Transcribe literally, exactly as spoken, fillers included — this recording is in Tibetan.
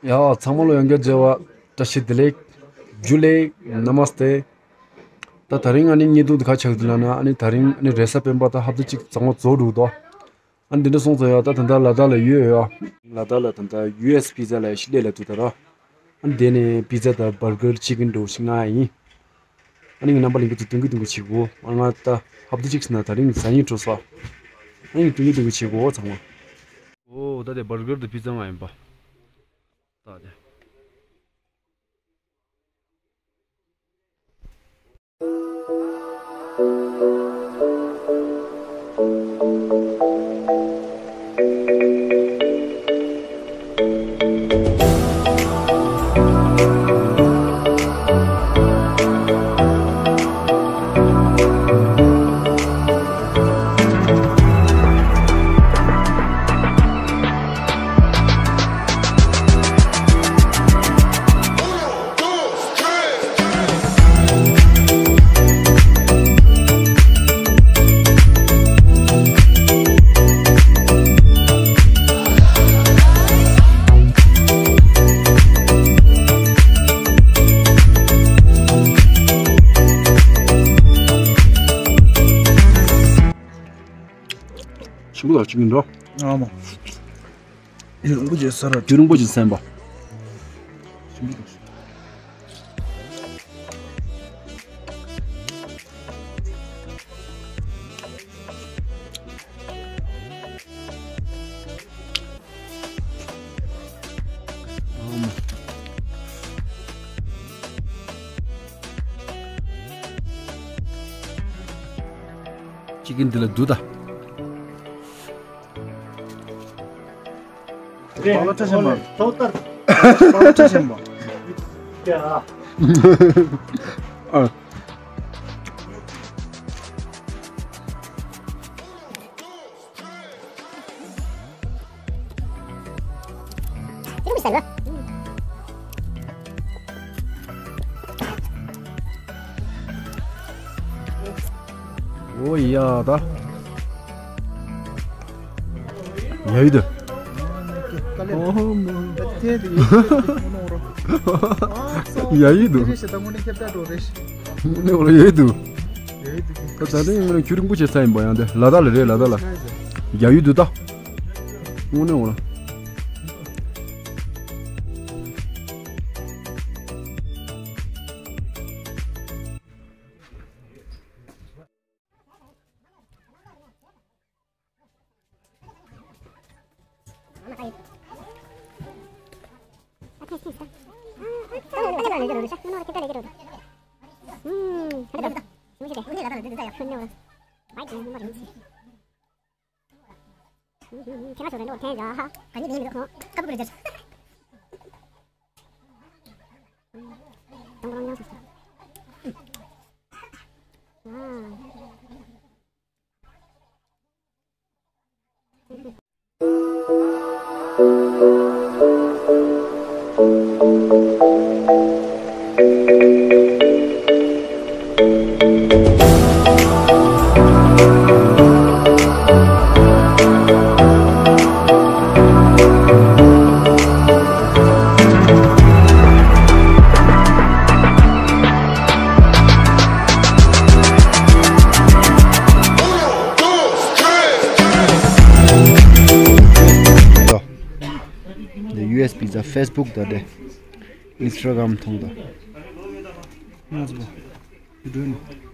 ཡ། ཚང་མ་ལ་ཡང་བསྐྱར་མཇལ་བ་བཀྲ་ཤིས་བདེ་ལེགས། ཇུ་ལེ། ན་མ་སྟེ། ད་དེ་རིང་ཨ་ནི་བརྙན་ཐུང་འདི་ག་ཆགས་འདུག་ལབ་ན། ཨ་ནི་དེ་རིང་ཨ་ནི་རེས་གཟའ་སྤེན་པ་ད་ཧབ་ཏ་གཅིག་གཙང་མ་རྫོགས་འདུག་དོ། ཨ་ནི་འདི་འདྲ་སོང་ཙང་ཡ། ད་ད་ལྟ་ལ་དྭགས་ལ་ཡོད་ཡོད། ལ་དྭགས་ལ་ད་ལྟ་ཡུ་ཨེས་པི་ཛ་ལ་ཤི་ལས་ལ་འདུག་ད་ར། ཨ་ནི་དེ་ནས་པི་ཛ་དང་བར་གར་ཅི་ཀིན་འདྲ་བོ་ཞིག་མངགས་ཡིན། ཨ་ནི་ངའི་རྣམ་པ་ལྷན་རྒྱས་ཚོ་སྟོན་གི་སྟོན་གི་བྱེད་གོ། ཨ་ང་ད་ཧབ་ཏ་གཅིག་ཟིན་ན་དེ་རིང་ཟ་སྙིང་བྲོ་སོང་། ཨ་ནི་སྟོན་གི་སྟོན་གི་བྱེད་གོ་ཚང་མ། ཨོ་ད་དེ་བར་གར་དང་པི་ཛ་མངགས་ཡིན་པ། ད་དེ། ཆུང་ལ་ཆུང་འགྲོ། ཨ་མ། ཡུན་རིང་པོ་བྱས་ས་ར། ཡུན་རིང་པོ་བྱས་སེམས་པ། ཅི་ཀིན་འདི་ལ་འདུག་ད། པ་ལ་ཁྲ་ཤན་པ། པ་ལ་ཁྲ་ཤན་པ། ཨ། ཨོ་ཡ་ད། ཡ་ཡི་དུ། ཡ་ཡི་དུ། ནེ་འོ་ལ་ཡ་ཡི་དུ། ད་ད་རིང་ཁྱུ་རིང་པོ་བྱེད་ས་ཡིན་པ་ཡང་དེ་ལ་དྭགས་ལ་རེད། ལ་དྭགས་ལ། ཡ་ཡི་དུ་ད། དངོས་གནས་འོ་ལ། འདི་ཡུ་ཨེས་པི་ཛ། ཕེ་སི་བུག་དང་འདྲ། ཨིན་སི་ཊ་གྷ་རམ་མཐོང་དང་། ང་ཚོ་བོད་ནས།